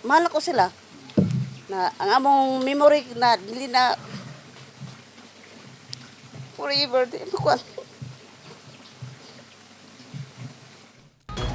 Mahal ko sila. Na ang among memory na dili na forever di ko.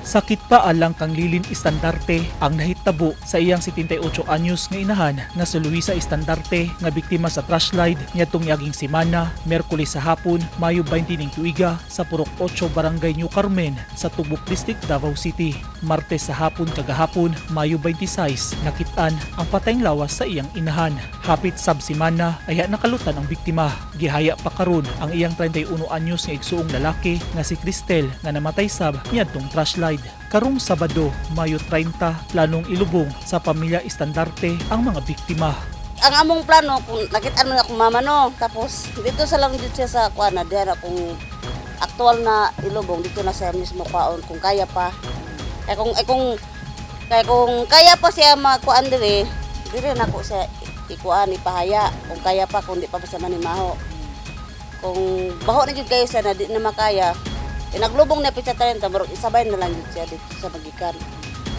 Sakit pa alang kang Lilin Estandarte ang nahitabo sa iyang 78 anyos nga inahan nga si Luisa Estandarte nga biktima sa trash slide niadtong yaging semana, Miyerkules sa hapon, Mayo 20 ning tuiga sa Purok 8, Barangay New Carmen sa Tubuk District, Davao City. Martes sa hapon kagahapon, Mayo 26, nakitaan ang patayng lawas sa iyang inahan. Hapit sab semana ay nakalutan ang biktima. Gihaya pa karon ang iyang 31 anyos nga igsuong lalaki nga si Cristel nga namatay sab niadtong trash slide. Karong Sabado, Mayo 30, planong ilubong sa pamilya Estandarte ang mga biktima. Ang among plano kung nakita man akong mama, no, tapos dito sa lang dito siya sa kuan na diha na kung aktual na ilubong dito na siya mismo kwaon kung kaya pa. Kay kung kaya pa siya makuan dire, dire na ko siya ikuan ipahaya kung kaya pa, kung di pa pa siya manimaho. Kung baho na jud kayo siya na di na makaya, eh, naglubong na pizza 30, murag isabay na lang jud siya dito sa magikan.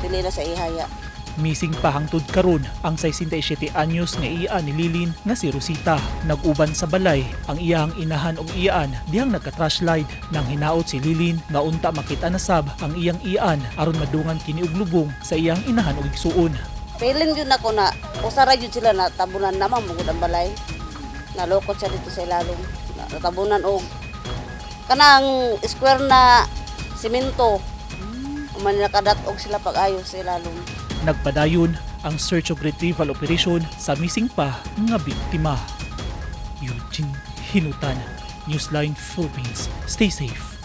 Dili na sa ihaya. Missing pa hangtod karon ang 67 anyos nga iya ni Lilin nga si Rosita. Nag-uban sa balay ang iyahang inahan og iyaan dihang nagka-trash slide. Nang hinaot si Lilin nga unta makita na sab ang iyang iyaan aron madungan kini og lubong sa iyang inahan og igsuon. Feeling yun ako na usara yun sila na tabunan naman bugod ang balay. Nalukot siya dito sa ilalong. Natabunan og kanang square na simento. Man nakadat-og sila pag-ayos sa ilalong. Nagpadayon ang search og retrieval operation sa missing pa nga biktima. Eugene Hinutan, Newsline Philippines. Stay safe.